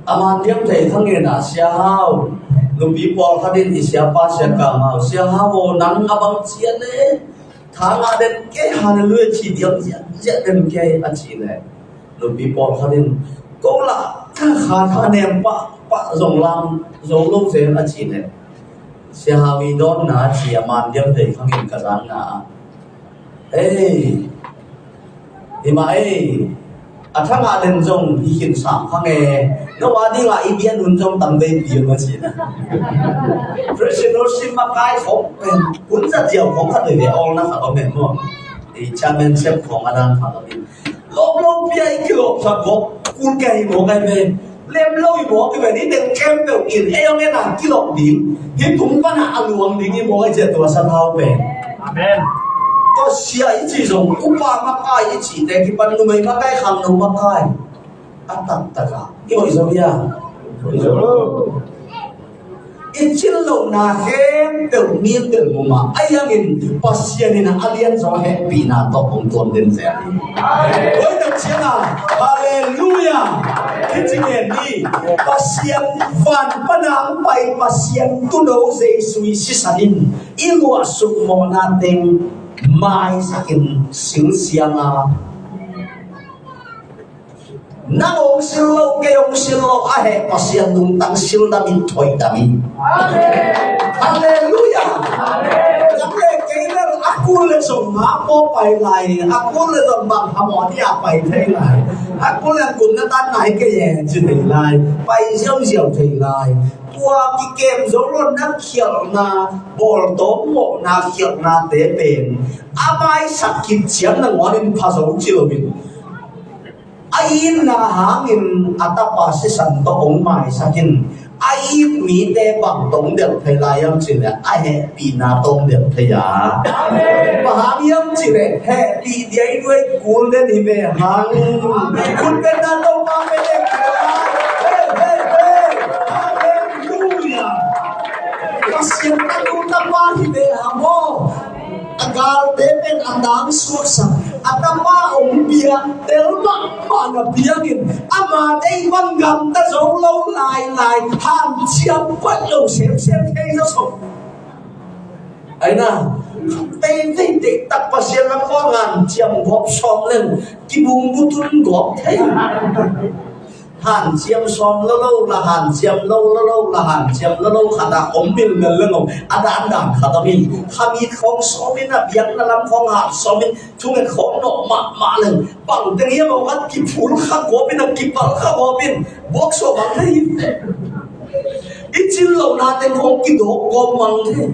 A man diam thei kha ngen a, Sia Hau, nupi pawlkhat in i siapa Sia Kam Hau, Sia Hau aw, nang a bang cia le tha ngah den kei, halleluiah ci diam ziahziah den kei a ci le, nupi pawlkhat in Ko lah kha kha nem pah pah zong lam zo lo zel a ci leh, Sia Hau i dawnna a ci a, man diam thei khangin ka zangna ah, "Ei, hi mah ei, a thangah den zong hi khin sam khang e, no a dingah i bian hun zong tam vei pi," a ci. Praise and worship makai khong pen hun za diau khong khat veve awlna khat om em maw? Ei chairman sep khong a dan khat om in, lawp lo pia i kilawp sa gawp kul kei maw kai pen. Lem lo i mawk i pen, i teng kem peuh in, ei ong en a kilawk ding, hi tung pan a luang ding i mawk i ciah tua sa thau pen. Amen. Tua sia i ci zong, upa makai i ci te kipan numei makai, khangno makai. A taktak a i hoih zo hia? I cin lohna khempeuh mi tel muma a iangin Pasian in a lian zaw hehpihna tawh hong tuam den zel hi. Oi, tak ciang a, halleluia. Hi ci ngen ni, Pasian van pana hong pai, Pasian tuuno Jesu i sisan in i luahsuk mawhna teng maisakin silsiang a, nang hong sil lo, kei hong sil lo, a heh Pasian nungtang sil dam in, thoi dam in. Halleluia. Nang le kei le a kul le zong mah maw pai lai, a kul le zong bang ha maw ni a pai thei lai, a kul le kum na tan nai kei e ci thei lai, pai ziauziau thei lai. Tua kikem zo lo na khialhna, bawltawm mawhna khialhna te pen a maisak khit ciang nangawn in pha zo ci lo in. A itna hangin a tapa sisan tawh hong maisak in, a it mite bang tawh hong delh thei lai hiam cih leh, a hehpihna tawh hong delh thei a. Bang hang hiam cih leh hehpih diai duai kul den hi ve hang. Khut bengna Topa pe dek. Hei, hei, hei. Halleluia. Pasian tanu tapa hi ve hang aw. A galte pen a tang suaksak, a tapa hong piak tel mahmah na piangin, ama deih bang gamta zo lo lailai, hanciam koih lo semsem thei zaw sawm. Aina, teitei deihtak Pasian lam khawng hanciam gawp sawm leng kibung butun gawp thei. Hanciam sawm lo lo la, hanciam lo lo lo la, hanciam lo lo khat a om milmel leng om, a dandan khat om in, khamit khawng sawm in, a biakna lam khawng hat sawm in, thunget khawng nawh mahmah leng, bang teng hiam a khat kiphul kha gawp in, a kipal kha gawp in, buak suak bang thei in. I cin lohna teng khawng kidawk gawp mang thei.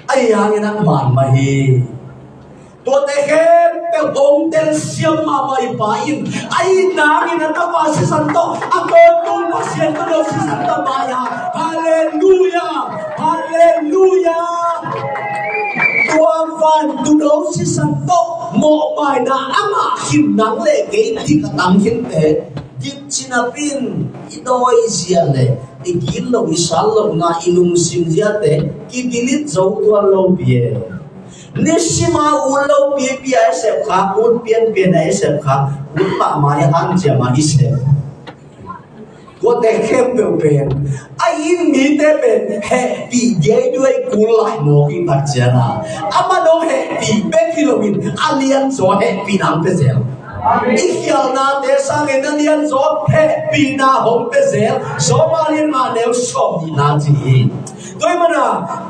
Ahi hangin a man mah hi. Tuate khempeuh hong telsiam mahmah i Pa in, a itna hangin a tapa sisan tawh, a tawntung Pasian tawh lo sisan tawh mai a. Halleluia! Halleluia! Tua vantung lo sisan tawh mawhmaina amah khin nang le kei dik a tang khinte, dik cin a pin i dawi zia le i gitloh i sallohna i lungsim ziate kidilit zo tuan lo pi e. Nisima ut lo pipi a i sep kha, ut pianpian a i sep kha, ut mahmah i hanciam a i sep. Tuate khempeuh pen a it mite pen hehpih diaiduai kul lai mawk i tak ciang a, amah dong hehpih bek hi loin a lianzaw hehpihna hong pia zel. I khialhnate sangin a lianzaw hehpihna hong pia zel. Sawm a lian nga neu sawm nihna ci hi. Tua ahih manin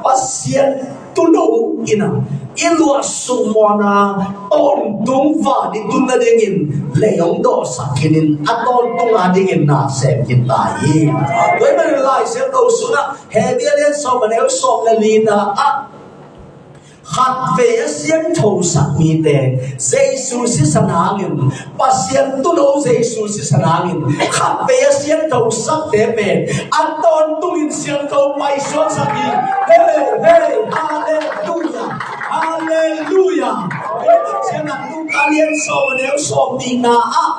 Pasian tuuno in a, i luahsuk mawhna tawntung van i tun nadingin lei hong dawhsak khin in, a tawntung a dingin na sem khin ta hi. Tua ahih manin Lai Siangtho sungah Hebru a lian sawm a neu sawm le lina ah, khatvei a siangthosak mite, Jesu sisan hangin, Pasian tuuno Jesu sisan hangin, khatvei a siangthosakte pen a tawntungin siangtho paisuaksak hi. Hei, hei, halleluia, halleluia. Tua ahih manin Luka lian sawm a neu sawm nihna ah,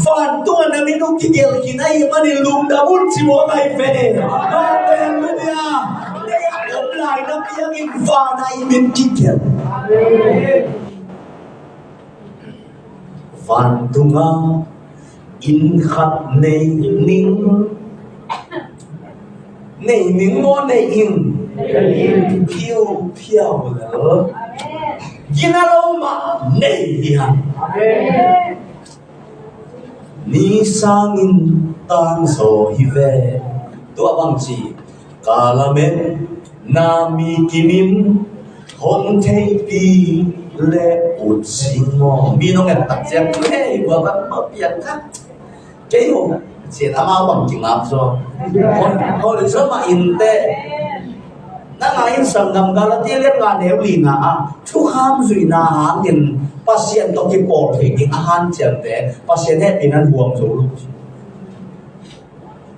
vantung a na min uh kigelh khin ahih manin lungdam un ci mawk ahi ve. Halleluia. Om lai na piangin van a i min kigelh. Vantung a inn khat nei ning, nei ning maw, nei ing? Phiu phiau lel. Gina lo mah nei hi hang. Ni sangin tangzaw hi ve. Tua bang ci, ka lamet na mi kimin hong theipi le ut sing maw. Mi nong et tak ciang, hei, bua bang, bua piang kha. Kei ho, sin ama bang kingap zaw. Hon, hon zaw ma inte. Nang a in sanggam Galati lian nga neu lina ah thukham zuihna hangin Pasian tawh kipawl thei ding a hanciamte Pasian hehpihna in huam zo lo.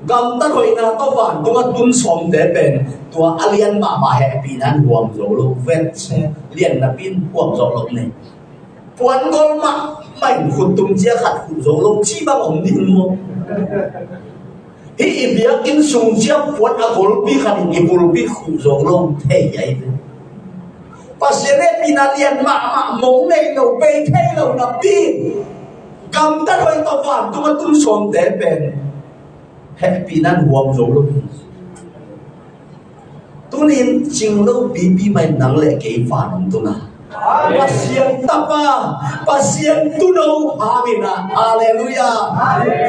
Gamtat hoihna tawh vantung a tun sawmte pen tua a lian mahmah hehpihna in huam zo lo. Vetse lian napi in huam zo lo nei. Puan gol mahmah in khut tum cia khat khuh zo lo cih bang om ding maw? Hih i biakinn sung cia puan a golpi khat in i pulpit khuh zo lo thei ahi ve. Pasian hehpihna lian mahmah mong nei lo, bei thei lo napi, gamtat hoih tawh vantung a tun sawmte pen hehpihna in huam zo lo. Tunin cing lo pipi mah in nang le kei van hong tun a. Pasian tapa, Pasian tuuno hangin a. Halleluiah.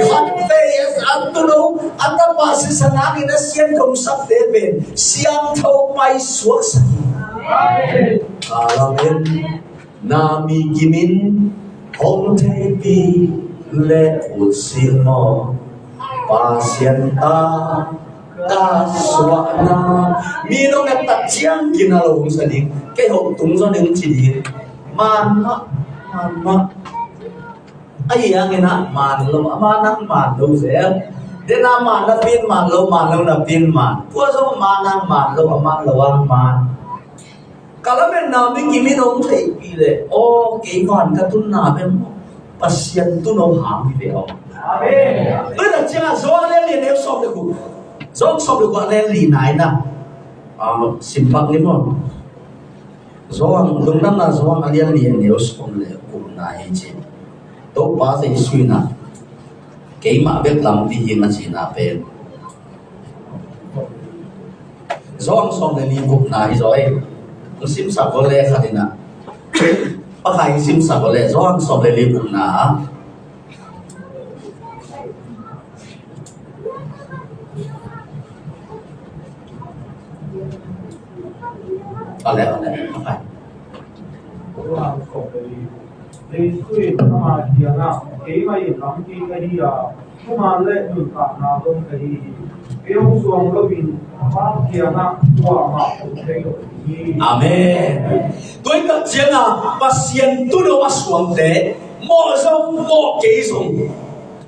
Khat vei a tuuno, a tapa sisan hangin a sian domsakte pen siangtho paisuak sak hi. Amen. Na mi kimin hong theipi le ut sing maw? Pasian ta ka suahna. Mi nong et tak ciang kina lo hong sa ding. Kei ho tung zaw ning ci ding. Man mah, man mah. Ahi hangin ah man lo, a man ang man lo zel. Dena man napi in man lo, man lo napi in man. Tua zong man ang man lo, a man lo ang man. Ka lametna mi kimin hong theipi le, aw, kei van ka tunna bek maw? Pasian tuuno hang hi ve aw. Amen. Tua ciangin Johan lian li neu sawm le guk. Johan sawm le guk a lian li nai na. Ah, simpak ni maw? Johan, Lungdamna Johan a lian li neu sawm le guk nai hi ci. Topa Jesu in ah keimah bek lampi hi ing a cihna pen. Johan sawm le li gukna hi zaw ei. Hong simsak vawle khat in ah. Pakai hong simsak vawle Johan sawm le li gukna. Ale, ale, pakai. Johan sawm le li. Jesu in ama kiangah, keimah in lampi ka hi a, thuman le nuntakna zong ka hi hi. Kei hong suang loin Pa kiangah kuamah om thei lo hi. Amen. Tua hi tak ciangin Pasian tuuno a suangte, mawh zong mawh kei zong,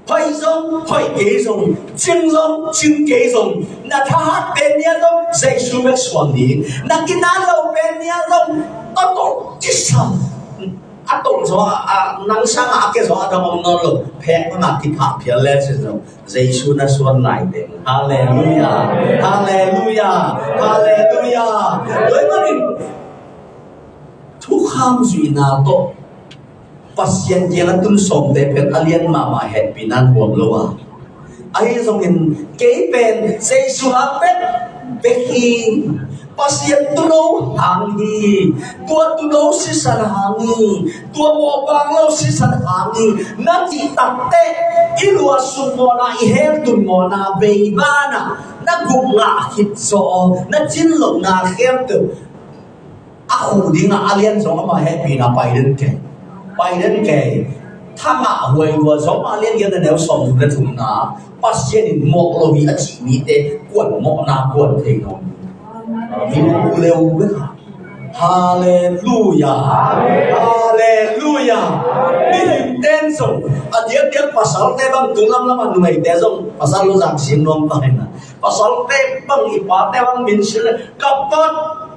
hoih zong hoih kei zong, cing zong cing kei zong, na thahat pen nia zong Jesu bek suang ding, na kinan lo pen nia zong, a tawh kisam. A tawh zaw a, a nang sangah a ke zaw a dang om nawn lo. Phek bangah kiphah phial le cin zong Jesu na suan lai teng. Halleluiah. Halleluiah. Halleluiah. Tua ahih manin thukham zuihna tawh Pasian kiang a tun sawmte pen a lian mahmah hehpihna in huam lo a. Ahi zongin kei pen Jesu hang bek bek hi. Pasian tuuno hang hi. Tua tuuno sisan hang hi. Tua mawhbang lo sisan hang hi. Na cih takteh i luah suk mawhna, i hell tun mawhna bei banah na guk ngah khit zaw, na cin lohna khempeuh a khuh dingah a lian zong amah hehpihna pai den kei. Pai den kei. Thangah huai lua zong a lian giat na neu sawm le thumna Pasian in mawh lo hi a cih mite kuan mawhna kuan thei nawn. Min leu bek a. Halleluiah. Halleluiah. Mihingte in zong a diakdiak pasalte bang tu lamlam a numeite zong pasal lo zang sim nuam pah hi na. Pasalte bang i pate bang min sil le, ka pa,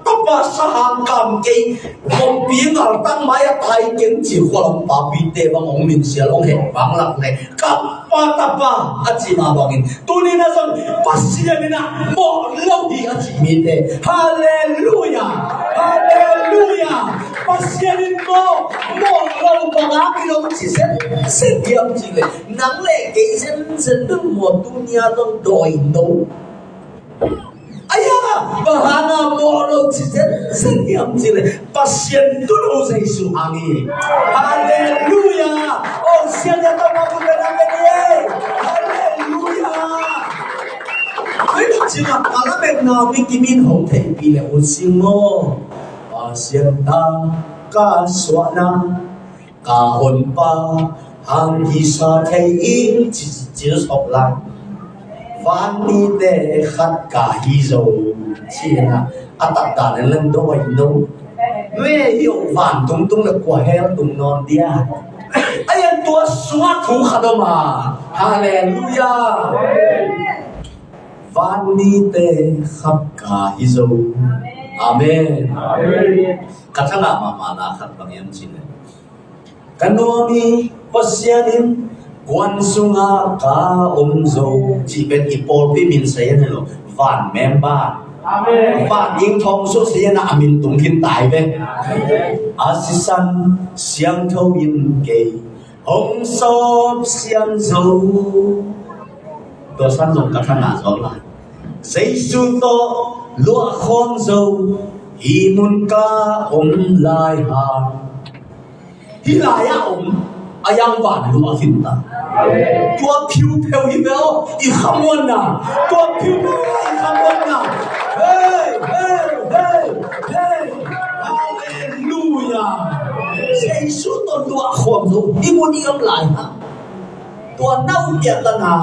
ka pa sahang kam kei, kongpi ngaltak mai a tai keng ci khualam papite bang hong min sial hong heh bang lak le, ka pa tapa a ci mah bangin. Tuni na zong Pasian in a mawh lo hi a ci mite. Halleluiah! Halleluiah! Pasian in mawh, mawh lo bang a kilawm ci zenzen hiam ci le. Nang le kei zenzen bel maw, tunia zong dawi no. Aia, Bang hanga mawh lo ci zenzen hiam cih leh Pasian tun uh Jesu hang hi. Halleluiah. Aw, sian nia tawh mah tun pen amen hi. Halleluiah. Ui, ci mah a lametna mi kimin hong theihpih leh ut sing maw. Pasian ta ka suahna, ka honpa hang kisa thei in ci, ci, ci sawp lai. Van nite khat ka hi zo ci na, a taktak nen len do oi no. Nue hi oh, van tungtung le kua hell tung nawn dia. A yan tua sungah thu khat om a. Halleluiah. Van nite khat ka hi zo. Amen. Ka thangah mahmahna khat bang hiam cih leh, ka nuam i Pasian in kuan sungah ka om zo cih pen i pawlpi min sa hi a, hi lo, van member. Amen. Van ing thong suk sa hi a, a min tung khin tai ve. A sisan siangtho in kei hong sawp siam zo. Tua san zong ka thangah zawk lai. Jesu tawh luah khawm zo, hih mun ka om lai hang. Hih lai-ah om, a yang van luah khin ta. Tua phiupheu hi bel i khamuanna. Tua phiupheu hi bel i khamuanna. Hei, hei, hei, hei. Halleluiah. Jesu tawh luah khawm zo, hih mun i om lai hang. Tua na uppiatana,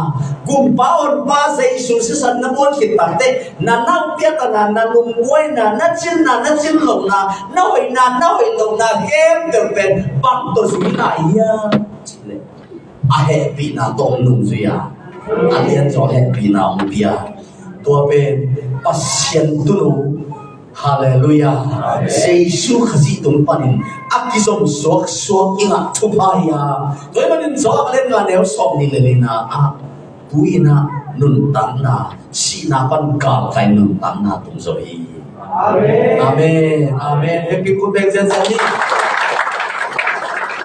Gumpa Honpa Jesu sisan na muan khit takteh, na na uppiatana, na nungbuaina, na cinna, na cin lohna, na hoihna, na hoih lohna khempeuh pen bang tawh zui lai hiam cih leh, a hehpihna tawh hong nungzui a, a lianzaw hehpihna hong pia. Tua pen Pasian tunu. Halleluiah. Jesu Khazih tung panin a kizom suaksuak i ngah thupha hi a. Tua ahih manin Johan a lian nga neu sawmnih le lina ah, tu-in ah nuntakna, sihna pan galkai nuntakna tung zo hi. Amen. Amen. Amen. Hehpih khut beng zenzen ni.